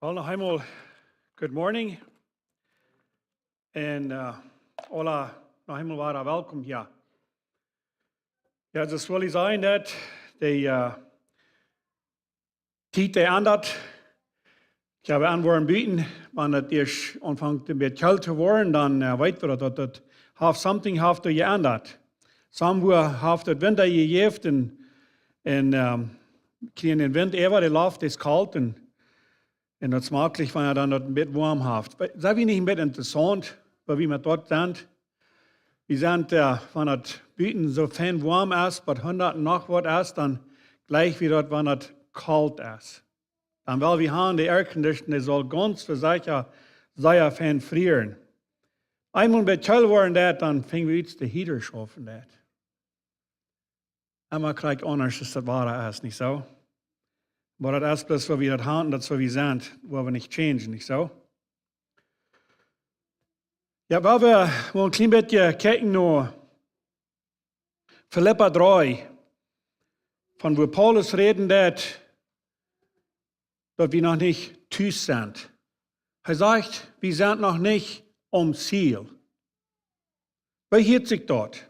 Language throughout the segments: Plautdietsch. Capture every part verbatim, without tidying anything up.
Well, noch eemol, good morning. Un, eh, hola, noch eemol wada welkom hia. Jo, daut well ekj sajen, daut de, eh, Tiet, dee endat. Ekj hab aunjefongen buten, wan et ieescht aunfangt een bät kolt to woaren, dan, eh, weet wie daut, daut, daut haft something haft doa jeendat. Somewhere haft et Wint jejäft un, un, ehm, kjrieen dän Wint äwa, de Loft es kolt un, un daut schmakjt, wan et dan daut een bät woam haft. Oba sent wie nich een bät interessaunt, woo wie met daut sent? Wie sent, eh, wan et buten soo fein woam es, waut hundat noch waut es, dan jlikj wie daut, wan et kolt es. Dan well wie han, de Aircondition, dee saul gaunz secha sea fein frieren. Eemol bät kolt woaren deit, dan finj wie ut, de Heater schaufen deit. Emma krakjt aundasch aus daut wada es, nich soo? Oba daut es bloos woo wie daut han, daut es woo wie sent, woo wie nich changen, nich soo? Jo, well wie, well een kjlien bät kjikjen no Filippa dree, von woo Paulus räden deit, daut wie noch nich tus sent. Hee sajcht, wie sent noch nich aum Ziel. Woo hieet sikj daut?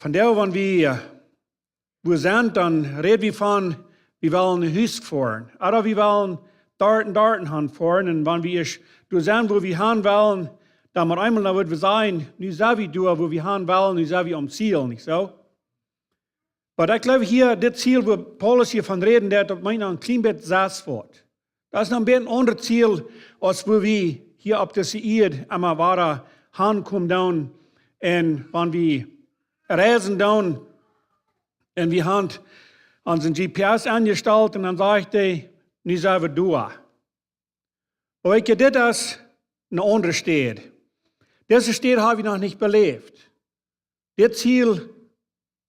Vondoag, wan wie, eh, wua sent, dan räd wie von, wie wellen een Hus foaren. Ooda wie wellen doat un doat han foaren. Un wan wie ieescht doa sent, wua wie han wellen, dan met eemol, dan woa wie sajen, nu sent wie doa, wua wie han wellen, nu sent wie aum Ziel, nich soo? Oba ekj jleew hia, dit Ziel, wua Paulus hia von räden deit, daut meent noch een kjlien bät sest woat. Daut es noch een bät een aundret Ziel, aus wua wie hia opp dise Ieed emma wada hankomen doonen. Un wan wie reisen doonen, un wie han onsen G P S aunjestalt, un dan sajcht hee, nu sent wie doa. Oba weet jie, dit es eene aundre Städ. Dise Städ hab wie noch nich beläft. Dit Ziel,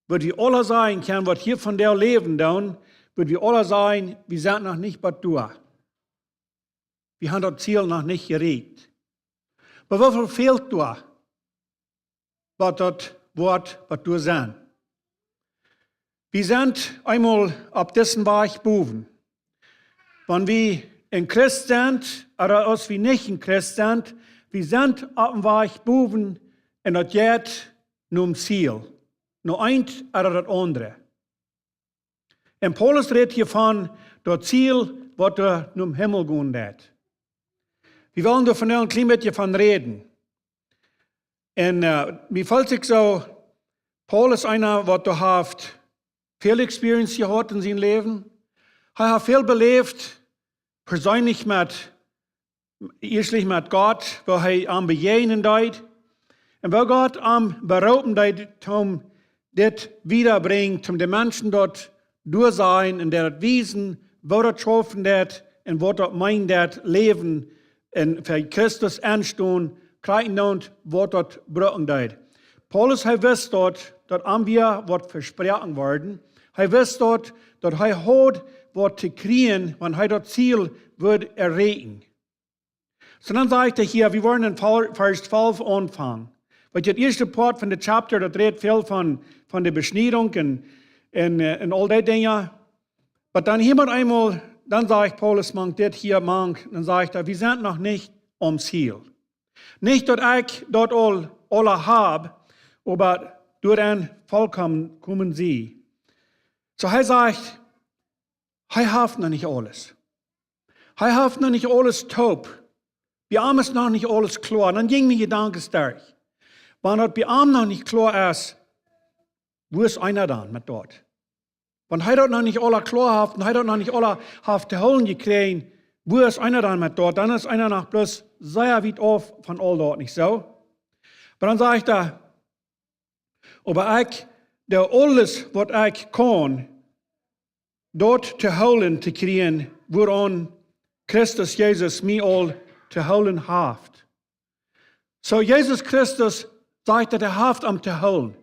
wudd wie aula sajen kjennen, waut hia vondoag läwen doonen, wudd wie aula sajen, wie sent noch nich bat doa. Wie han daut Ziel noch nich jereakjt. Oba woo väl fält doa, waut daut woat, waut doa sent? Wie sent eemol opp disen Wajch bowen. Wan wie een Christ sent, ooda aus wie nich een Christ sent, wie sent opp een Wajch bowen un daut jeit nom Ziel, no eent ooda daut aundre. Un Paulus rät hia von daut Ziel, waut doa nom Himmel gonen deit. Wie wellen doa vondoag een kjlien bät von räden. Un, eh, mie felt sikj soo, Paulus, eena, waut doa haft väl Experience jehaut en sien Läwen. Hee haft väl beläft, perseenlich met, ieeschtlich met Gott, woo hee am bejäajnen deed. Un woo Gott am beroopen deed, om dit wiedabrinjen, om de Menschen daut derchtosajen un daut wiesen, woo daut schaufen deit un waut daut meenen deit, läwen un fa Christus enstonen, krakjt daut, waut daut brucken deed. Paulus, hee wist daut, daut am wia waut vesproaken worden. Hee wist daut, daut hee haud waut to kjrieen, wan hee daut Ziel wudd erreichen. Soo dan sajcht hee hia, wie woaren en Ver-, Varsch twalf aunfangen. Wiels daut ieeschte Poat von de Chapter, daut rät väl von, von de Beschniedunk un, un, eh, un aul dee Dinja. Oba dan hia met eemol, dan sajcht Paulus, mank dit hia, mank, dan sajcht hee, wie sent noch nich aum Ziel. Nich daut ekj daut aul, aula hab, oba doaraun vollkomen komen sie. Soo hee sajcht, hee haft noch nich aules. Hee haft noch nich aules toop. Bie am es noch nich aules kloa. Dan jinkj mien Jedanken stoakj. Wan daut bie am noch nich kloa es, woo es eena dan met daut? Wan hee daut noch nich aula kloa haft un hee daut noch nich aula haft to hoolen jekjräajen, woo es eena dan met daut? Dan es eena noch bloos sea wiet auf von aul daut, nich soo? Oba dan sajcht hee, oba ekj doo aules waut ekj kaun, daut to hoolen to kjrieen, wuaraun Christus Jesus mie aul to hoolen haft. Soo, Jesus Christus sajcht, daut hee haft am to hoolen.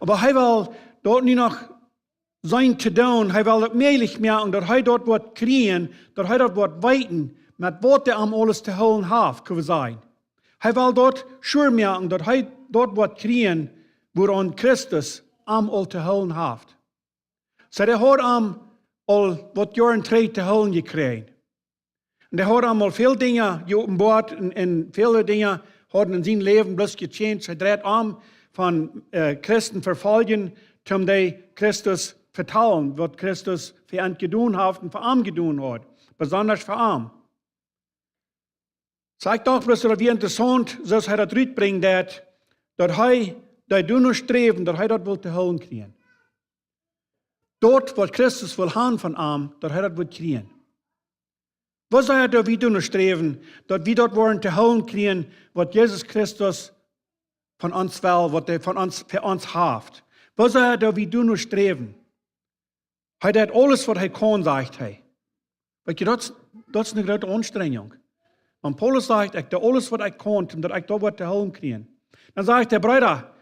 Oba hee well daut nu noch sennen to doonen, hee well daut mäajlich moaken, daut hee daut woat kjrieen, daut hee daut woat weeten, met waut hee am aules to hoolen haft, kjenn wie sajen. Hee well daut sure moaken, daut hee daut woat kjrieen, wuaraun Christus am aul to hoolen haft. Soo, hee haud am aul waut Joaren trigj to hieren jekjräajen. Un hee haud am aul väl Dinja jeopenboat un, un väle Dinja hauden en sien Läwen bloos jechanged. Hee dreid om von, äh, Christen vefoljen, toom dee Christus vetalen, waut Christus fa an jedonen haft un fa am jedonen haud, besonda fa am. Saj ekj doch bloos, daut wia interessaunt, soo aus hee daut rutbrinjen deed, daut hee, dee doano sträwen, daut hee daut wull to hieren kjrieen. Daut waut Christus wull han von am, daut hee daut wull kjrieen. Woo saj ekj, daut wie doano sträwen, daut wie daut woaren to hieren kjrieen, waut Jesus Christus von ons well, waut hee von ons, fa ons haft? Woo saj ekj, daut wie doano sträwen? Hee deed aules waut hee kunn, sajcht hee. Weetst, daut, daut es eene groote Aunstrenjunk. Wan Paulus sajcht: "Ekj doo aules waut ekj kunn, om daut ekj daut wudd to hieren kjrieen." Dan sajcht hee: "Breeda,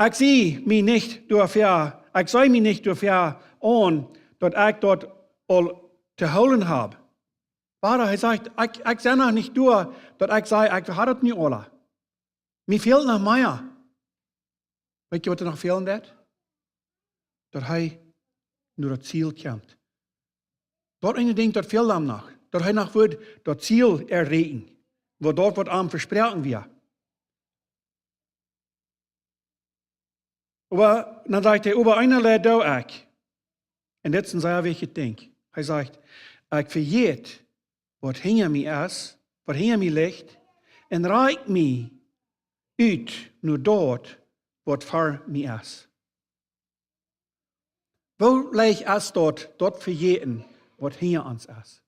ekj sie mie nich doafäa, ekj sie mie nich doafäa aun, daut ekj daut aul to hieren hab." Wada, hee sajcht: "Ekj, ekj sie noch nich doa, daut ekj saj, ekj hab daut nu aula. Mie fält noch mea." Weetst, waut am noch fälen deed? Daut hee no daut Ziel kjemt. Daut eene Dinkj, daut fäld am noch. Daut hee noch wudd daut Ziel erreichen, waut daut, waut am vesproaken wia. Oba dan sajcht hee: "Oba eent doo ekj." Un dit es een sea wichtjet Dinkj. Hee sajcht: "Ekj vejät, waut hinja mie es, waut hinja mie licht, un rakj mie ut no daut, waut ver mie es." Woo leicht es daut, daut vejäten, waut hinja ons es?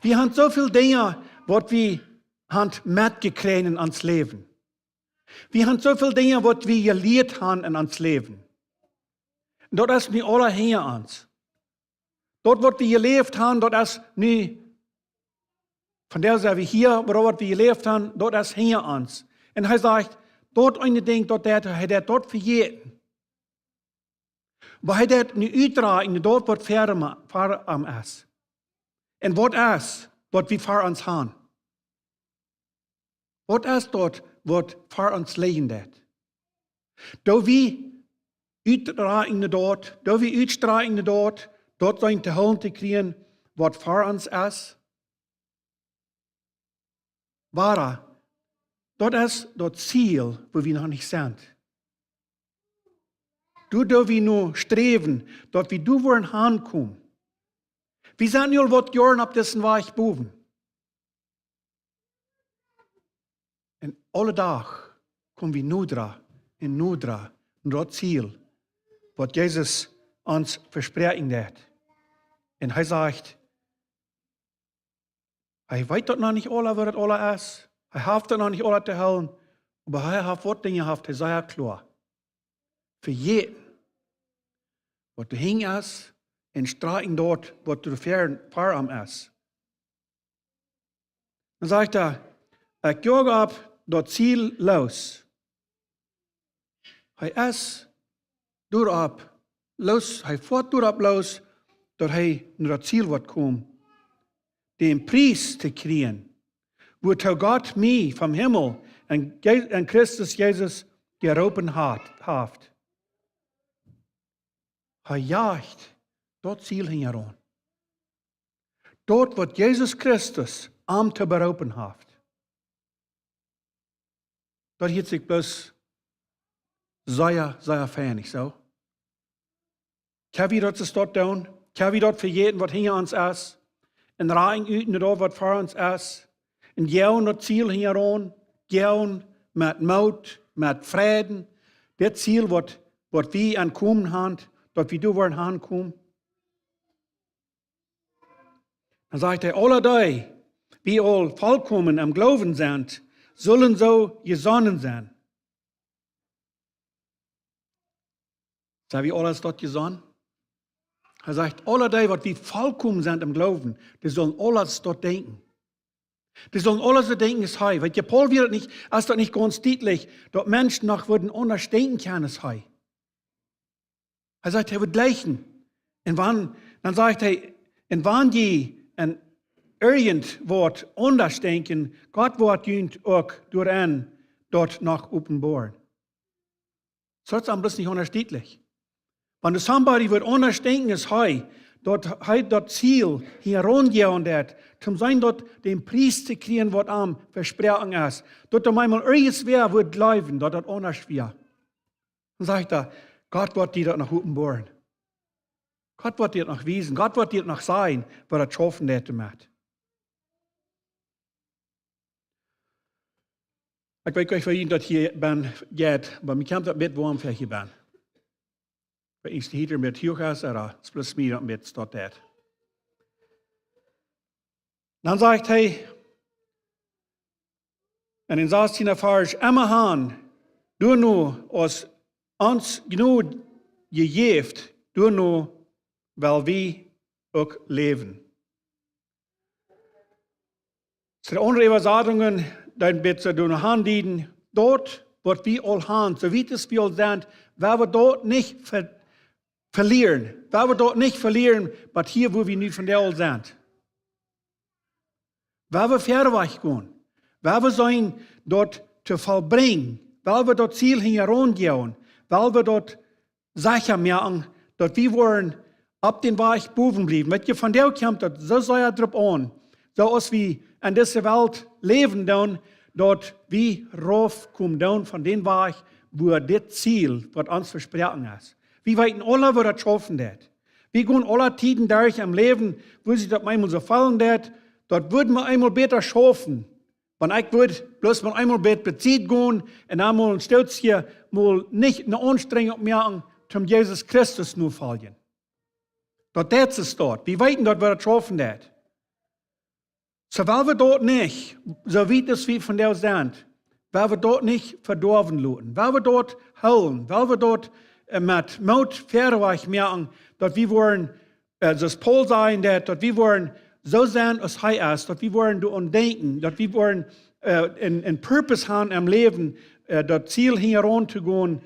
Wie haben soo väl Dinja, waut wie haben metjekjräajen en ons Läwen. Wie haben soo väl Dinja, waut wie jelieet haben en ons Läwen. Un daut es nu aula hinja ons. Daut, waut wie jeläft haben, daut es nu, von doa sent wie hia, oba daut, waut wie jeläft haben, daut es hinja ons. Un hee sajcht, daut eene Dinkj, daut deed hee, hee deed daut vejäten. Oba hee deed nu utrakjen daut, waut ver am, ver am es. Un waut es, waut wie ver ons haben? Waut es daut, waut ver ons lijen deed? Doo wie utrakjen daut, doo wie utrakjen daut, daut sien to hieren to kjrieen, waut ver ons es? Wada, daut es daut Ziel, wua wie noch nich sent. Doa, doa wie nu sträwen, daut wie doa woaren hankomen. Wie sent nu aul waut Joaren opp disen Wajch bowen. Un aule Dach komen wie noda un noda no daut Ziel, waut Jesus ons vespräakjen deed. Un hee sajcht, hee weet daut noch nich aula, woo daut aula es. Hee haft daut noch nich aula to hieren. Oba hee haft waut Dinja, haft hee sea kloa. Vejäten, waut doa hinja es, un strakjen daut, waut doa ver, ver am es. Dan sajcht hee: "Ekj joag opp daut Ziel loos." Hee es doaropp loos, hee foat doaropp loos, daut hee no daut Ziel woat komen, dän Pries to kjrieen, wuatoo Gott mie vom Himmel en Je-, en Christus Jesus jeroopen hat, haft. Hee jajcht daut Ziel hinjaraun. Daut, waut Jesus Christus am to beroopen haft. Daut hieet sikj bloos sea, sea fein, nich soo? Kjenn wie daut soo doonen? Kjenn wie daut vejäten, waut hinja ons es? Un rakjen ut no daut, waut ver ons es? Un joagen daut Ziel hinjaraun? Joagen met Moot, met Freiden, daut Ziel, waut, waut wie aunkomen haben, daut wie doa woaren hankomen? Dan sajcht hee: "Aule dee, dee aul volkomen em Gloowen sent, sellen soo jesonnen sennen." Sent wie aula soo jesonnen? Hee sajcht: "Aule dee, waut wie volkomen sent em Gloowen, dee sellen aula soo denkjen." Dee sellen aula soo denkjen aus hee. Weetst, Paulus wia daut nich, aus daut nich gaunz dietlich, daut Menschen noch wudden aundasch denkjen kjennen aus hee. Hee sajcht, hee woat jlikjen. Un wan, dan sajcht hee, un wan jie en irjentwaut aundasch denkjen, Gott woat junt uk doaraun daut noch openboaren. Soo es am bloos nich aundasch dietlich. Wan doa somebody woat aundasch denkjen aus hee, daut hee daut Ziel hia rundjoagen deed, toom seenen daut dän Pries to kjrieen, waut am vesproaken es. Daut doa mau irjentwäa wudd jleewen, daut daut aundasch wia. Dan sajcht hee: Gott woat die daut noch openboaren. Gott woat die daut noch wiesen. Gott woat die daut noch sajen, waut daut schaufen deed doamet. Ekj weet nich, woo jie daut hia benne jeit, oba mie kjemt daut een bät woam, wua ekj hia benne. Bie eenje Hieta met Hugas, ooda es bloos mie daut een bät stoat daut. Dan sajcht hee en dän sastienden Varsch: Emma han, doano aus ons Jnod jejäft, doano well wie uk läwen. Soone aundre Äwasatungen, dee een bät doano aundieden, daut waut wie aul han, soo wiet aus wie aul sent, woa wie daut nich ve-, velieren. Woa wie daut nich velieren, waut hia, wua wie nu vondoag aul sent. Woa wie verwoats gonen. Woa wie seenen daut to vollbrinjen. Woa wie daut Ziel hia rundjoagen. Woa wie daut secha moaken, daut wie woaren opp dän Wajch bowen bliewen. Weet jie, vondoag kjemt daut soo sea doaropp aun, soo aus wie en dise Welt läwen doonen, daut wie raufkomen doonen von dän Wajch, wua dit Ziel, waut ons vesproaken es. Wie weeten aula, woo daut schaufen deed. Wie gonen aule Tieden derch em Läwen, wua sikj daut mau eemol soo feelen deed, daut wudd mau eemol bäta schaufen, wan ekj wudd bloos mau eemol bät bie Tiet gonen un dan mol een Stootje mol nich eene Aunstrenjunk moaken, toom Jesus Christus nofoljen. Daut deed soo stoat. Wie weeten daut, woo daut schaufen deed. Soo woa wie daut nich, soo wiet aus wie vondoag sent, woa wie daut nich vedoawen loten. Woa wie daut hoolen. Woa wie daut, äh, met Moot verwoats moaken, daut wie woaren, äh, soo aus Paul sajen deed, daut wie woaren soo sennen aus hee es, daut wie woaren doaraun denkjen, daut wie woaren, äh, een, een Purpose haben em Läwen, äh, daut Ziel hia run to gonen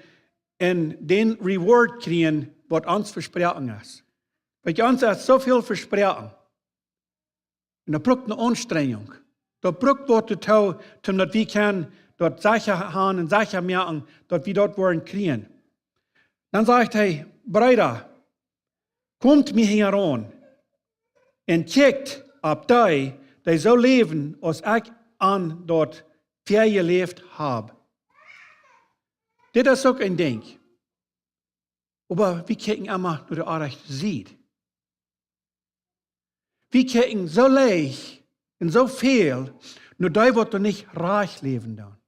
un dän Reward kjrieen, waut ons vesproaken es. Weet jie, ons es soo väl vesproaken. Un daut brukt eene Aunstrenjunk. Daut brukt waut doatoo, toom daut wie kjennen daut secha haben un secha moaken, daut wie daut woaren kjrieen. Dan sajcht hee: Breeda, komt mie hinjaraun un kjikjt opp dee, dee soo läwen aus ekj an daut väajeläft hab. Dit es uk een Dinkj. Oba wie kjikjen emma no de orrajchte Sied. Wie kjikjen soo leicht un soo väl no dee, waut doa nich rajcht läwen doonen.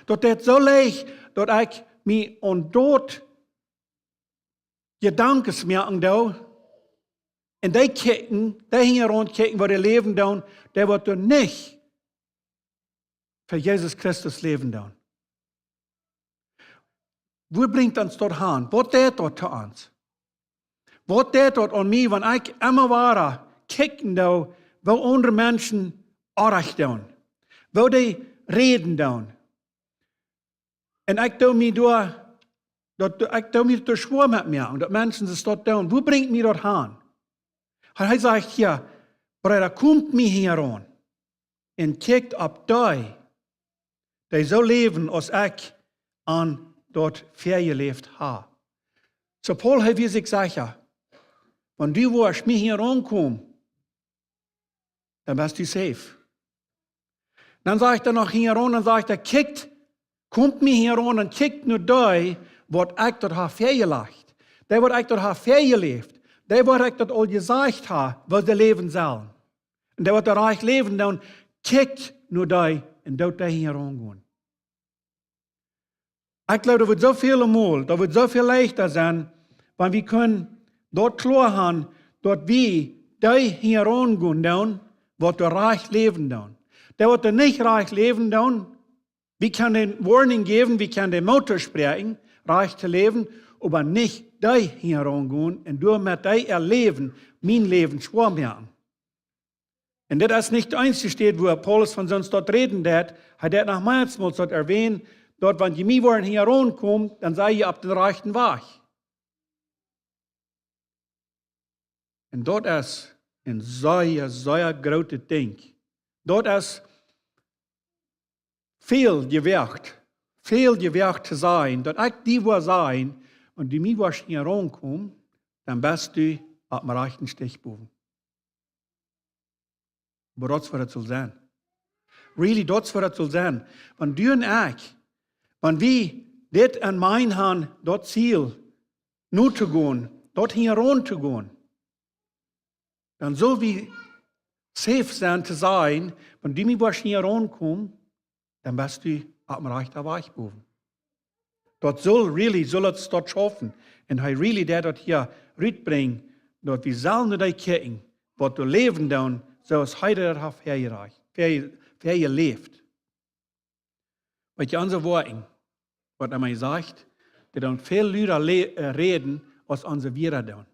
Daut deit soo leicht, daut ekj mie aun daut Jedanken moaken doo, un dee kjikjen, dee hinjaraun kjikjen, waut dee läwen doonen, dee waut doa nich fa Jesus Christus läwen doonen. Wua brinjt ons daut han? Waut deit daut to ons? Waut deit daut aun mie, wan ekj emma wada kjikjen doo, woo aundre Menschen orrajcht doonen, woo dee räden doonen? Un ekj doo mie doa, daut, ekj doo mie doa schwoa met moaken, daut Menschen soo daut doonen. Wua brinjt mie daut han? Un hee sajcht hia: Breeda, komt mie hinjaraun un kjikjt opp dee, dee soo läwen aus ekj an daut väajeläft hab. Soo Paul, hee wia sikj secha, wan du woascht mie hinjaraun komen, dan best du safe. Dan sajcht hee noch hinjaraun, dan sajcht hee: Kjikjt, komt mie hinjaraun un kjikjt no dee, waut ekj daut hab väajelajcht. Dee, waut ekj daut hab väajeläft. Dee, waut ekj daut aul jesajcht hab, woo see läwen sellen. Un dee, waut doa rajcht läwen doonen, kjikjt no dee un doot dee hinjaraun gonen. Ekj jleew, daut wudd soo väl mol, daut wudd soo väl leichta sennen, wan wie kunnen daut kloa haben, daut wie dee hinjaraun gonen doonen, waut doa rajcht läwen doonen. Dee, waut doa nich rajcht läwen doonen, wie kjennen dee warning jäwen, wie kjennen dee Moot toospräakjen, rajcht to läwen, oba nich dee hinjaraun gonen un doamet dee äa Läwen, mien Läwen schwoa moaken. Un dit es nich de eensje Städ, wua Paulus von soont daut räden deit. Hee deit noch meamols daut erwähnen, daut wan jie mie woaren hinjaraun komen, dan sie jie opp dän rajchten Wajch. Un daut es een sea, sea grootet Dinkj. Daut es väl jewoacht, väl jewoacht to sajen, daut ekj die woa sajen, wan du mie woascht hinjaraun komen, dan best du opp dän rajchten Stich bowen. Oba daut es waut et saul sennen. Really, daut es waut et saul sennen. Wan du un ekj, wan wie dit en mind han, daut Ziel notogonen, daut hinjaraun to gonen, dan sell wie safe sennen to sajen, wan du mie woascht hinjaraun komen, dan best du opp dän rajchten Wajch bowen. Daut saul really, saul et daut schaufen. Un hee really deit daut hia rutbrinjen, daut wie sellen no dee kjikjen, waut doa läwen doonen, soo aus hee daut haft väajerecht, väa-, väajeläft. Weetst, onse Woakjen, waut hee mie sajcht, dee doonen väl luda lä-, äh, räden, aus onse Wieed doonen.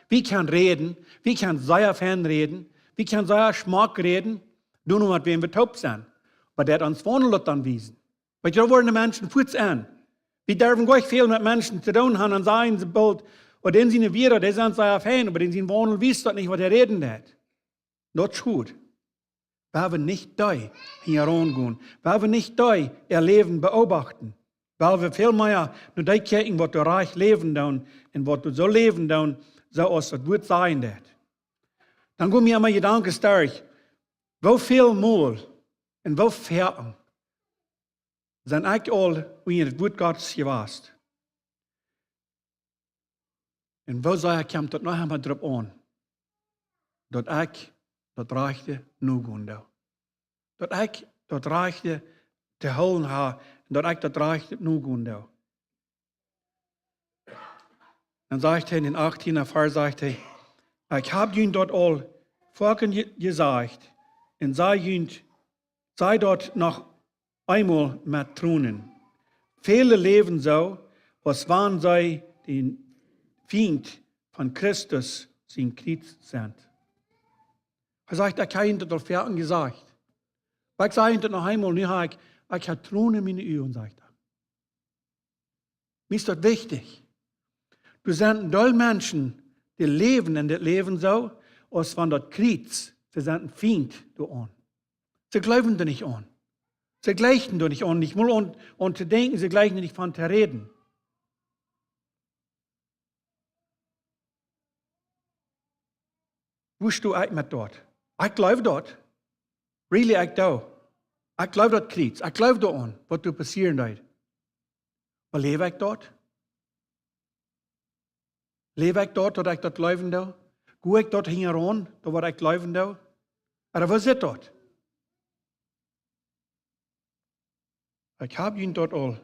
Wie kjennen räden, wie kjennen sea fein räden, wie kjennen sea schmock räden, doonen waut wie em Betoop sennen. Oba daut ons Waundel daut dan wiesen. Weetst, doa woaren de Menschen fuaz enn. Wie derwen nich väl met Menschen to doonen han, dan sajen see boolt, ooda dän siene Wieed, dee sent sea fein, oba dän sien Waundel wiest daut nich, waut hee räden deit. Daut es goot. Wie haben nich dee hinjaraun gonen. Wie haben nich dee äa Läwen beobachten. Wie haben väl mea no dee kjikjen, waut doa rajcht läwen doonen un waut doa soo läwen doonen, soo aus daut Wuat sajen deit. Dan komen mie emma Jedanken derch, woo väl mol un woo foaken sie ekj aul unja daut Wuat Gottes jewast. Un woo sea kjemt daut noch emma doaropp aun, daut ekj daut Rajchte nogonen doo. Daut ekj daut Rajchte to hoolen ha, un daut ekj daut Rajchte nogonen doo. Dan sajcht hee en dän achttienden Varsch, sajcht hee: "Ekj hab junt daut aul foaken je-, jesajcht, un saj junt, saj daut noch eemol met Tronen. Väle läwen soo, aus wan see dän Fient von Christus sien Kjriez sent." Hee sajcht: "Ekj hab junt daut aul foaken jesajcht. Oba ekj saj junt daut noch eemol, nu hab ekj, ekj hab Tronen en miene Uagen", sajcht hee. Mie es daut wichtich. Doa sent een Deel Menschen, dee läwen en dit Läwen soo, aus wan daut Kjriez, see sent een Fient doaraun. See jleewen doa nich aun. See jleichen doa nich aun, nich mol aun, aun to denkjen, see jleichen nich von to räden. Woo sto ekj met daut? Ekj jleew daut. Really, ekj doo. Ekj jleew daut Kjriez. Ekj jleew doaraun, waut doa passieren deed. Oba läw ekj daut? Läw ekj daut, daut ekj daut jleewen doo? Go ekj daut hinjaraun, daut waut ekj jleewen doo? Ooda woo sitt daut? Ekj hab junt daut aul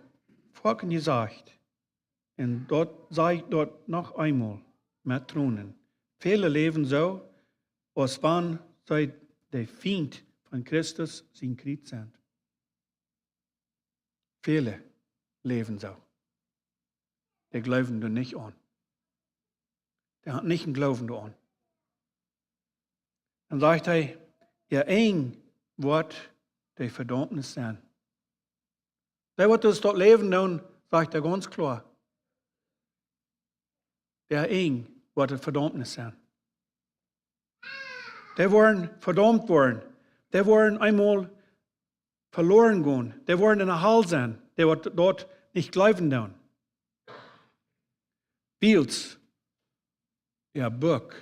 foaken jesajcht, un daut saj ekj daut noch eemol met Tronen. Väle läwen soo, aus wan see dän Fient von Christus sien Kjriez sent. Väle läwen soo. Dee jleewen doa nich aun. Dee haben nich een Gloowen doaraun. Dan sajcht hee: "Äa Enj woat de Vedaumnis sennen." Dee waut daut Läwen doonen, sajcht hee gaunz kloa, äa Enj woat de Vedaumnis sennen. Dee woaren vedaumt woaren. Dee woaren eemol veloaren gonen. Dee woaren en de Hal sennen, dee waut daut nich jleewen doonen. Wiels äa Buak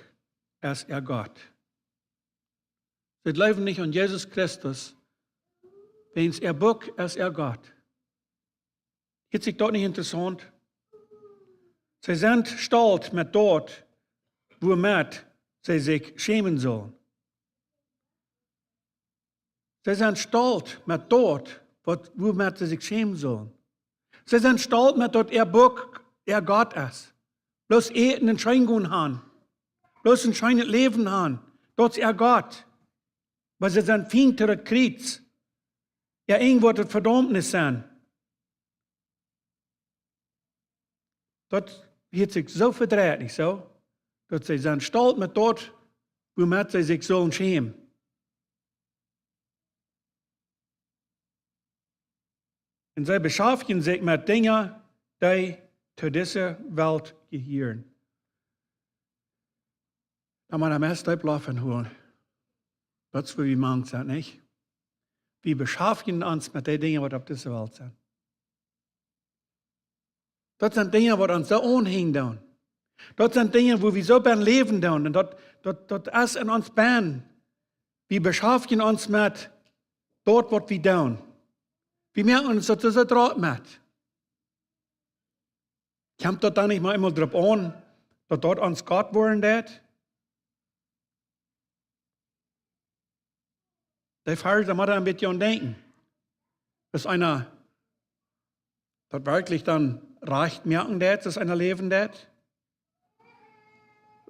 es äa Gott. See jleewen nich aun Jesus Christus, wiels äa Buak es äa Gott. Hieet sikj daut nich interessaunt? See sent stolt met daut, wuamet see sikj schämen sullen. See sent stolt met daut, waut, wuamet see sikj schämen sullen. See sent stolt met daut äa Buak äa Gott es. Bloos äten un scheen gonen han. Bloos een scheenet Läwen han. Daut es äa Gott. Oba see sent Fient to daut Kjriez. Äa Enj woat de Vedaumnis sennen. Daut hieet sikj soo vedreit, nich soo? Daut see sent stolt met daut, wuamet see sikj sullen schämen. Un see beschaftjen sikj met Dinja, dee to dise Welt jehieren. Dan mott eena meist deep Loft enholen. Daut es woo wie mank sent, nich? Wie beschaftjen ons met dee Dinja, waut opp dise Welt sent. Daut sent Dinja, waut ons soo aunhenjen doonen. Daut sent Dinja, wua wie soo bennen läwen doonen. Un daut, daut, daut es en ons bennen. Wie beschaftjen ons met daut, waut wie doonen. Wie moaken ons daut soo drok met. Kjemt daut dan nich mau eemol doaropp aun, daut daut ons Gott woaren deit? Dee Varsch, doa mott eena een bät aun denkjen. Daut eena daut werkjlich dan rajcht moaken deit, daut eena läwen deit.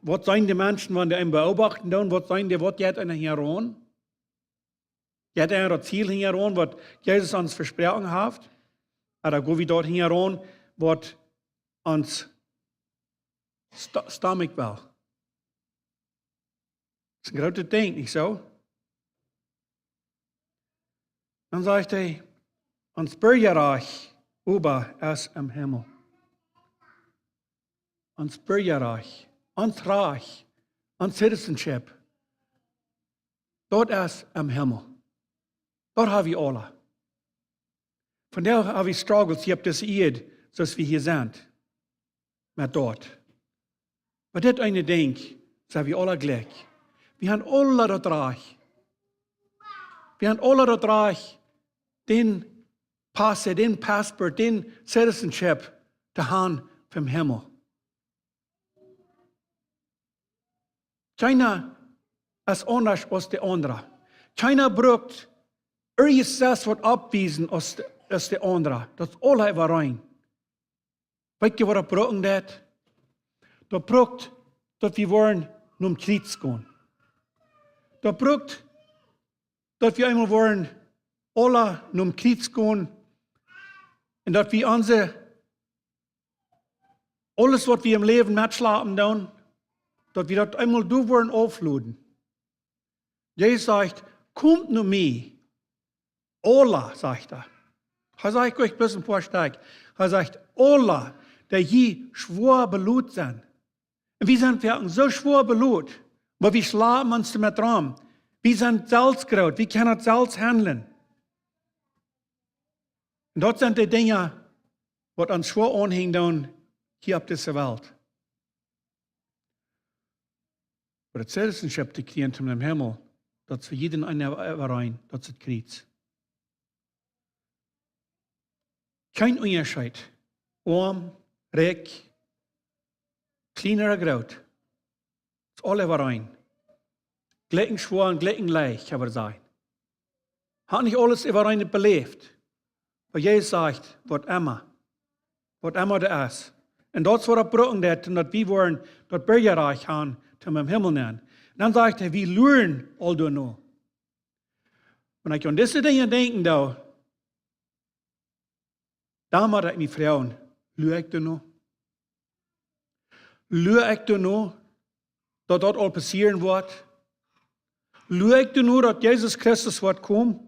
Waut sent de Menschen, wan dee eenen beobachten doonen, waut sent dee, waut jeit eena hinjaraun? Jeit eena daut Ziel hinjaraun, waut Jesus ons vesproaken haft? Ooda go wie daut hinjaraun, waut ons Sto-, Stomach well? Daut es een grootet Dinkj, nich soo? Dan sajcht hee, ons Birjarajcht oba es em Himmel. Ons Birjarajcht, ons Rajcht, ons citizenship, daut es em Himmel. Daut ha wie aula. Vondoag ha wie struggles hia opp dise Ieed, soo aus wie hia sent. Met daut. Oba dit eene Dinkj, sent wie aula jlikj. Wie han aula daut Rajcht. Wie han aula daut Rajcht, dän Pass, dän Passport, dän citizenship to han vom Himmel. Kjeena es aundasch aus de aundra. Kjeena brukt irjent waut oppwiesen aus de, aus de aundra. Daut es aula äwareen. Weetst waut daut brucken deit? Daut brukt, daut wie woaren nom Kjriez gonen. Daut brukt, daut wie eemol woaren aula nom Kjriez gonen. Un daut wie onse, aules waut wie em Läwen metschlapen doonen, daut wie daut eemol doa woaren aufloden. Jesus sajcht: "Komt no mie, aula", sajcht hee. Hee sajcht nich bloos een poa Stekj. Hee sajcht: "Aula, dee jie schwoa belot sent." Un wie sent foaken soo schwoa belot, oba wie schlapen ons doamet rom. Wie sent selfst groot, wie kjennen daut selfst handlen. Un daut sent de Dinja, waut ons schwoa aunhangen doonen hia opp dise Welt. Oba daut citizenship to kjrieen em Himmel, daut es fa jieda eenen äwareen, daut es daut Kjriez. Kjeen Unjascheet, oam, rikj, kjlien ooda groot. Daut es aula äwareen. Jlikj schwoa un jlikj leicht, kjenn wie sajen. Ha nich aules äwareen beläft. Oba Jesus sajcht, waut emma. Waut emma daut es. Un daut es waut daut brucken deit, un daut wie woaren daut Birjarajcht han, toom em Himmel nenn. Un dan sajcht hee, wie luaren aul doano. Wan ekj aun dise Dinja denkjen doo, dan mott ekj mie froagen, lua ekj doano? Lua ekj doano, daut daut aul passieren woat? Lua ekj doano, daut Jesus Christus woat komen?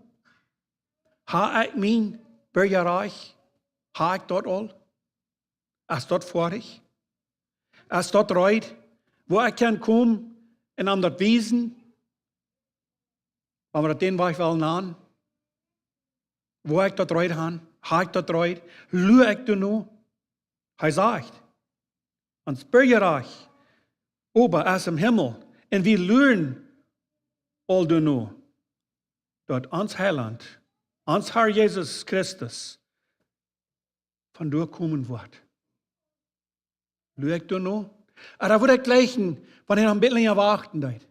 Ha ekj mien Birjarajcht? Ha ekj daut aul? Es daut foadich? Es daut reed? Wua ekj kaun komen un am daut wiesen? Wan wie daut dän Wajch wellen han? Wua ekj daut reed han? Ha ekj daut reed? Lua ekj doano? Hee sajcht, ons Birjarajcht oba es em Himmel, un wie luaren aul doano, daut ons Heilaunt, ons Herr Jesus Christus, vondoag komen woat. Lua ekj doano? Ooda woa ekj jlikj, wan ekj noch een bät lenja wachten deed?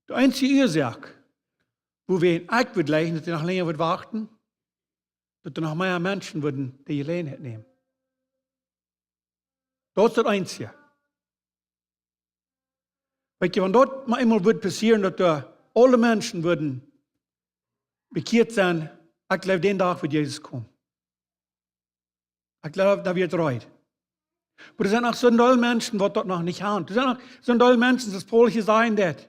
De eensje Uasoak, wuarom ekj wudd jlikjen, daut ekj noch lenja wudd wachten, daut doa noch mea Menschen wudden de Jeläajenheit nämen. Daut es daut eensje. Weetst, wan daut mau eemol wudd passieren, daut doa aule Menschen wudden bekjieet sennen, ekj jleew, dän Dach wudd Jesus komen. Ekj jleew, daut woat reed. Oba doa sent noch soone Deel Menschen, waut daut noch nich han. Doa sent noch soone Deel Menschen, daut Volkj sennen deit,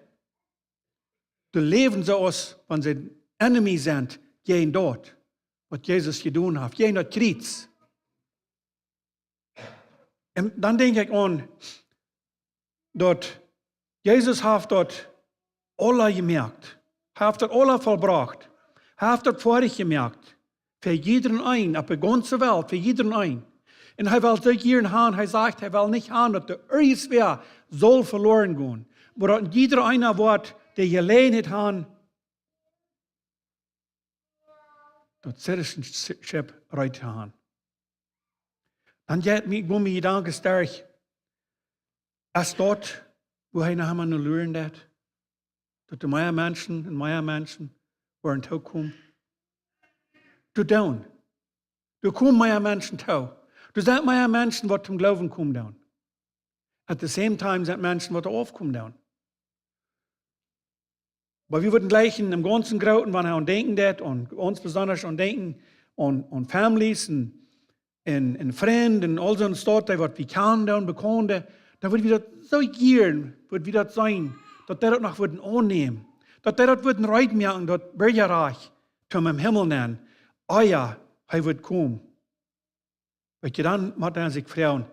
dee läwen soo aus wan see enemy sent jäajen daut, waut Jesus jedonen haft, jäajen daut Kjriez. Un dan denkj ekj aun, daut Jesus haft daut aula jemoakt. Hee haft daut aula vollbrocht. Hee haft daut foadich jemoakt. Fa jiedren eenen, opp de gaunze Welt, fa jiedren eenen. Un hee well soo jieren han, hee sajcht, hee well nich han, daut doa irjentwäa saul veloaren gonen. Oba daut jieda eena woat de Jeläajenheit han, daut Citizenship reed to han. Dan jeit mie, gonen mie Jedanken sterk, es daut, wua hee noch emma no luren deit? Daut doa mea Menschen un mea Menschen woaren tookomen? Doa doonen. Doa komen mea Menschen too. Doa sent mea Menschen, waut toom Gloowen komen doonen. At the same time sent Menschen, waut doa aufkomen doonen. Oba wie wudden jlikj em gaunzen Grooten, wan hee aun denkjen deit, aun ons besonda aun denkjen, aun, aun Families un, un, un Frind un aul soone Staut, dee waut wie kjanen doonen, Bekaunde, dan wudd wie daut soo jieren, wudd wie daut seenen, daut dee daut noch wudden aunnämen, daut dee daut wudden reed moaken, daut Birjarajcht toom em Himmel nenn, ea hee wudd komen. Weetst, dan mott eena sikj froagen,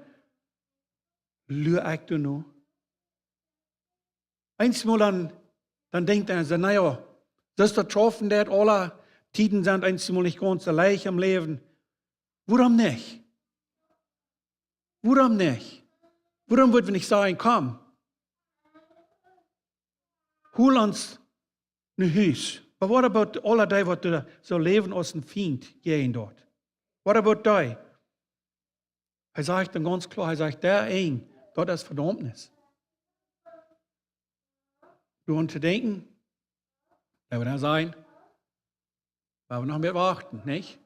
lua ekj doa no? Eensmol dan, dan denkjt eena soo, na jo, daut es daut schaufen, daut aule Tieden sent eensmol nich gaunz soo leicht em Läwen. Wuarom nich? Wuarom nich? Wuarom wudden wie nich sajen, komm, hol ons no Hus? But what about aule dee, waut doa soo läwen aus een Fient jäajen daut? What about dee? Hee sajcht dan gaunz kloa, hee sajcht, dee een, daut es Vedaumnis. Doaraun to denkjen, daut wie dan sajen, wie haben noch mea wachten, nich?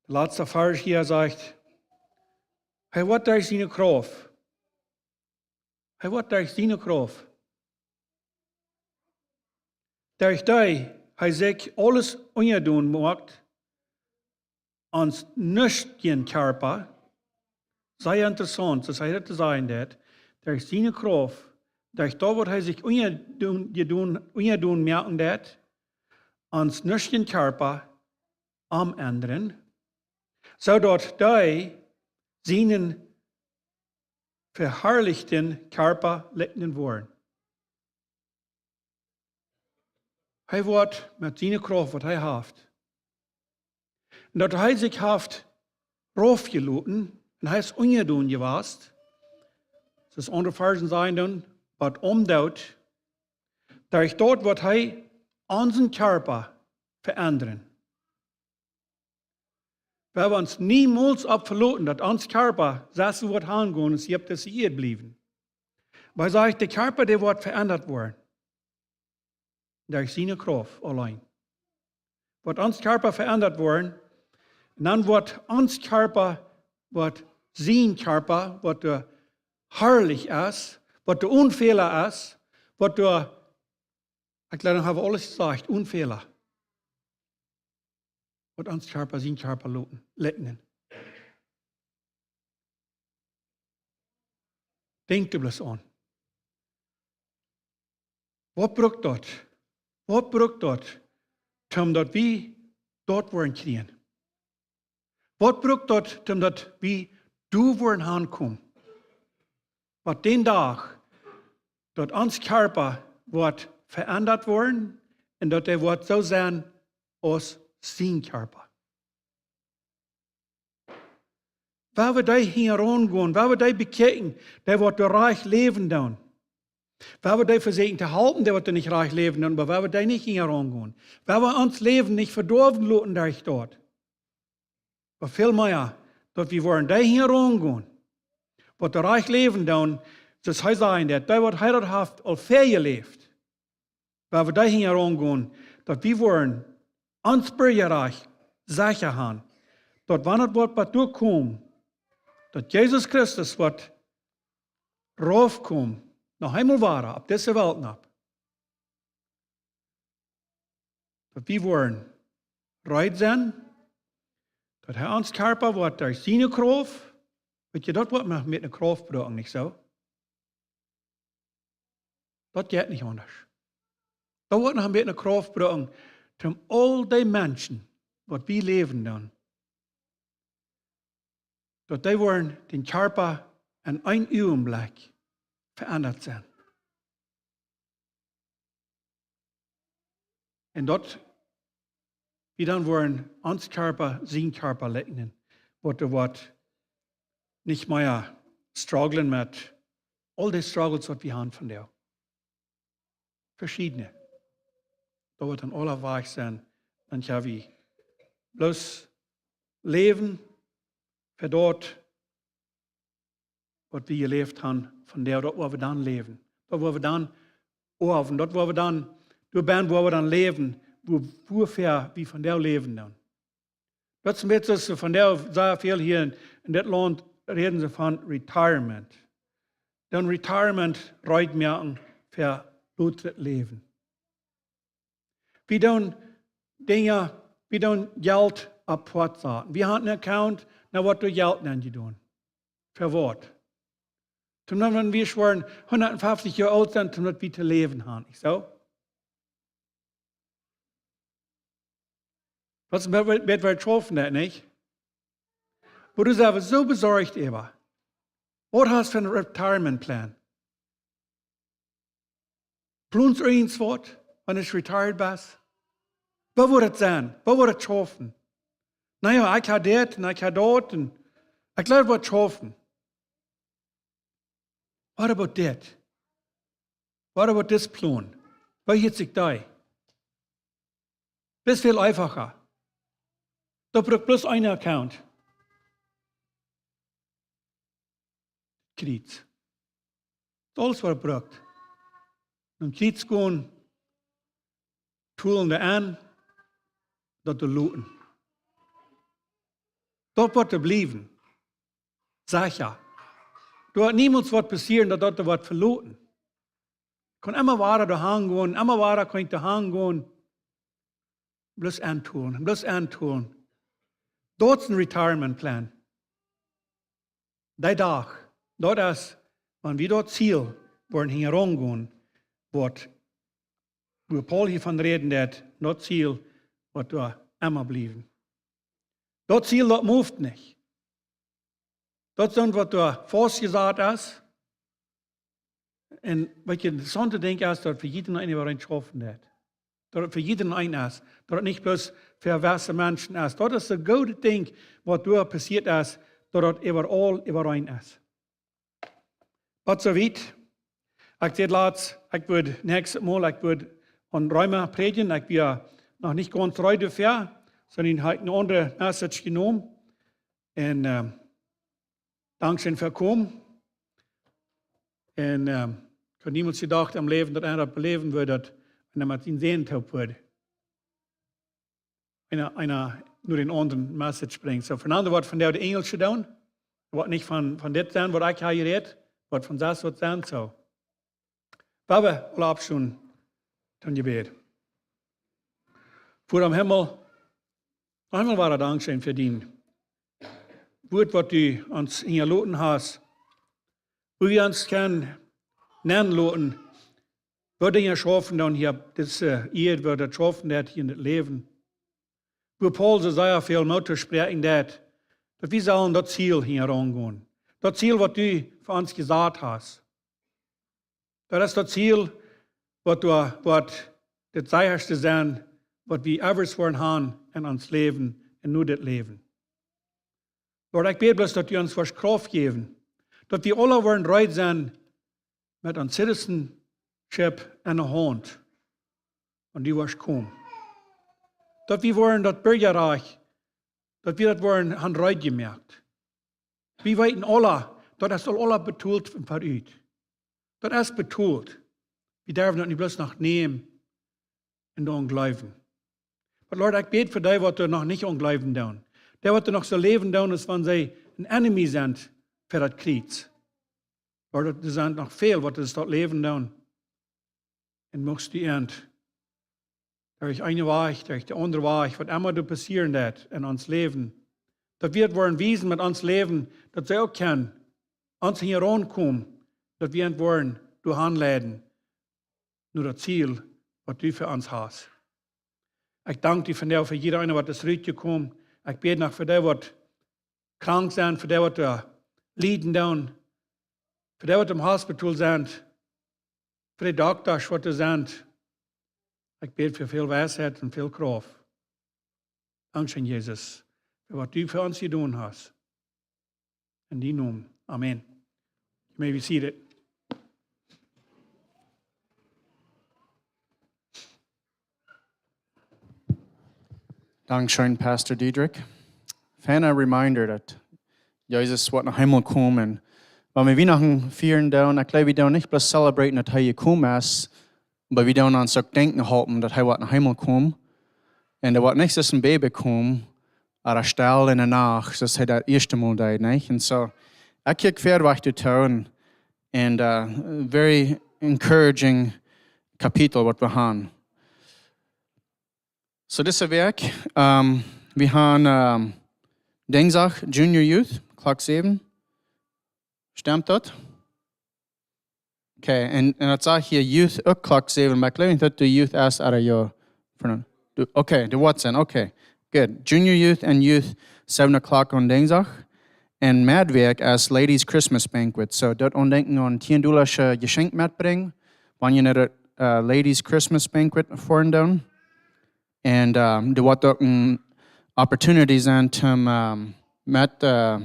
De latste Varsch hia sajcht, hee woat derch siene Krauft. Hee woat derch siene Krauft. Derch dee hee sikj aules unjadon moakt, ons nuschtjen Kjarpa, sea interessaunt, soo aus hee daut to sajen deit, derch siene Krauft, derch daut, waut hee sikj unjadon, jedon, unjadon moaken deit, ons nuschtjen Kjarpa omendren, soo daut dee sienen veharlichten Kjarpa likjnen woaren. Hee woat met siene Krauft, waut hee haft, un daut hee sikj haft raufjeloten, un hee es unjadon jewast, soo aus aundre Varschen sajen doonen, bat aum Doot, derch daut woat hee onsen Kjarpa veendren. Wie woaren ons niemols opp veloten, daut ons Kjarpa soo woat aungonen, aus hee opp dise Ieed bliewen. Oba hee sajcht, de Kjarpa, dee woat veendat woaren. Derch siene Krauft auleen. Woat ons Kjarpa veendat woaren, un dan woat ons Kjarpa, woat sien Kjarpa, waut doa harlich es, waut doa one Fäla es, waut doa, ekj jleew, dan hab wie aules jesajcht, one Fäla. Waut ons Kjarpa sien Kjarpa loten, likjnen. Denkj doa bloos aun. Waut brukt daut? Waut brukt daut, om daut wie daut woaren kjrieen? Waut brukt daut, om daut wie doa woaren aunkomen? Waut dän Dach, daut ons Kjarpa woat veendat woaren un daut hee woat soo sennen aus sien Kjarpa. Woa wie dee hinjaraun gonen, woa wie dee bekjikjen, dee waut doa rajcht läwen doonen. Woa wie dee vesieekjen to halpen, dee waut doa nich rajcht läwen doonen, oba woa wie dee nich hinjaraun gonen. Woa wie ons Läwen nich vedoawen loten derch daut. Oba väl mea, daut wie woaren dee hinjaraun gonen, waut doa rajcht läwen doonen, soo aus hee säd, daut dee waut hee daut haft aul väajeläft. Woa wie dee hinjaraun gonen, daut wie woaren ons Birjarajcht secha han, daut wan et woat bat doa komen, daut Jesus Christus woat raufkomen, noch eemol wada opp dise Welt nopp, daut wie woaren reed sennen, daut hee ons Kjarpa woat derch siene Krauft, weetst, daut woat noch met eene Krauft brucken, nich soo? Daut jeit nich aundasch. Daut woat noch een bät Krauft brucken, om aul dee Menschen, waut wie läwen doonen, daut dee woaren dän Kjarpa en een Uagenblekj veendat sennen. Un daut Wie dan woaren ons Kjarpa sien Kjarpa likjnen, waut doa woat nich mea strugglen met aul de struggles waut wie han vondoag. Veschiedne. Daut woat dan aula wajch sennen. Dan kjenn wie bloos läwen fa daut waut wie jeläft han vondoag, daut woa wie dan läwen. Daut woa wie dan oawen, daut woa wie dan, doa bennen woa wie dan läwen, wua, wuafäa wie vondoag läwen dan. Daut es een bät soo, vondoag sea väl hia en, en dit Launt räden see von retirement. Dan retirement reed moaken fa lotret Läwen. Wie doonen Dinja, wie doonen Jelt apoat saten. Wie han een Account, no woat doa Jelt nenjedonen. Fa waut? Toom dan, wan wie woaren hundatfeftich Joa oolt sennen, toom daut wie to läwen han, nich soo? Waut es met, met, met waut schaufen daut, nich? Oba du best soo besorcht äwa, waut hast fa een retirement plan? Plons du irjentwaut, wan du retired best? Woo woat et sennen? Woo woat et schaufen? Na jo, ekj ha dit un ekj ha daut un ekj jleew woat schaufen. What about dit? What about this plan? Woo hieet sikj dee? Dit es väl eenfacha. Daut brukt bloos een Account. Kjriez. Daut es aules waut et brukt. Nom Kjriez gonen, tolen de aun, daut to loten. Daut woat doa bliewen. Secha. Doa woat niemols waut passieren, daut daut doa woat veloten. Kaun emma wada doa hangonen, emma wada kaun ekj doa hangonen. Bloos auntolen, bloos auntolen. Daut es een retirement plan. Dee Dach, daut es, wan wie daut Ziel woaren hinjaraun gonen, waut, wua Paul hia von räden deed, daut Ziel woat doa emma bliewen. Daut Ziel, daut moved nich. Daut es soont waut doa faustjesat es. Un waut ekj interessaunt denkj es, daut fa jieda eena waut eent schaufen deed. Daut et fa jieda eena es. Daut et nich bloos fa jewesse Menschen es. Daut es daut goode Dinkj waut doa passieet es, daut daut äwaraul äwareen es. Waut soo wiet. Ekj säd latst, ekj wudd näakjstet Mol, ekj wudd aun Reema prädjen. Ekj wia noch nich gaunz reed doafäa, sonda haud ekj eene aundre message jenomen. Un, ehm, dankscheen fa komen. Un, ehm, ekj haud niemols jedocht em Läwen, daut eena daut beläwen wudd, daut eena met sien Sän toop wudd. Eena, eena no dän aundren message brinjt. Soo, Fernando woat vondoag de Enjelsche doonen. Woat nich von, von dit sennen waut ekj ha jerät, woat von sest waut sennen, soo. Wie woaren aula oppstonen toom Jebäd. Voda em Himmel, noch eemol wada dankscheen fa dien Wuat waut du ons hinjaloten hast. Wua wie ons kjennen nenloten, waut Dinja schaufen dan hia opp dise Ieed, waut daut schaufen deed hia en daut Läwen. Wua Paul soo sea väl Moot toospräakjen deed, daut wie sellen daut Ziel hinjaraun gonen. Daut Ziel waut du fa ons jesat hast. Daut es daut Ziel waut doa, waut daut sechaste sennen, waut wie ever woaren han en ons Läwen un no dit Läwen. Lord, ekj bäd bloos daut du ons woascht Krauft jäwen, daut wie aula woaren reed sennen met ons citizenship enne Haunt. Un du woascht komen. Daut wie woaren daut Birjarajcht, daut wie daut woaren han reed jemoakt. Wie weeten aula, daut es aul aula betolt von verut. Daut es betolt. Wie derwen daut nich bloos noch nämen un dan jleewen. Oba Lord, ekj bäd fa dee waut doa noch nich aun jleewen doonen. Dee waut doa noch soo läwen doonen aus wan see een enemy sent fa daut Kjriez. Lord, doa sent noch väl waut doa daut Läwen doonen. Un muchst du an derch eenen Wajch, derch dän aundren Wajch, waut emma doa passieren deit en ons Läwen, daut wie et woaren wiesen met ons Läwen, daut see uk kjennen ons hinjaraun komen, daut wie et woaren doahan leiden, no daut Ziel waut du fa ons hast. Ekj dank die vondoag fa jieda eena waut es rutjekomen. Ekj bäd noch fa dee waut krank sent, fa dee waut doa lieden doonen, fa dee waut em Hospital sent, fa de Doktasch waut doa sent. Ekj bäd fa väl Weisheit un väl Krauft. Dankscheen, Jesus, fa waut du fa ons jedonen hast. En dien Nomen. Amen. You may be seated. Dankscheen, Pastor Diedrich. Feina reminder daut Jesus woat no Himmel komen. Wan wie Wienachten fieren doonen, ekj jleew, wie doonen nich bloos celebraten daut hee jekomen es, oba wie doonen ons uk denkjen halpen daut hee woat no Himmel komen. Un hee woat nich aus een Baby komen, oba stell enne Nacht, soo aus hee daut ieeschte Mol deed, nich? Un soo, ekj kjikj wieda wajch doatoo un, un, uh, very encouraging Kapitel waut wie haben. Soo, dise Wäakj, ähm, wie haben, ähm, Dinjsdach Junior Youth, Klock säwen. Stemt daut? Okay, un, un daut sajcht hia Youth uk Klock säwen, oba ekj jleew nich daut de Youth es, oda jo, Fernando? Du, okay, du woascht sennen, okay. Good. Junior Youth un Youth, seven o'clock aun Dinjsdach. Un Meddwäakj es Ladies Christmas Banquet. Soo, doa aun denkjen, aun tieen Dolla Jeschenkj metbrinjen, wan jie no de, uh, Ladies Christmas Banquet foaren doonen. Un, um, doa woat uk een opportunity sennen om, um, met, uh,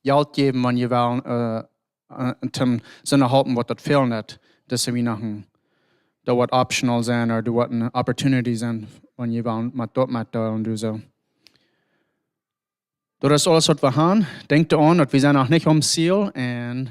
Jelt jäwen, wan jie wellen, uh, uh, om Sinne halpen waut daut fält nich, dise Wienachten. Daut woat optional sennen, oda daut woat een opportunity sennen, wan jie wellen met daut metdeelen, du soo. Daut es aules waut wie haben. Denkjt doaraun daut wie sent noch nich aum Ziel un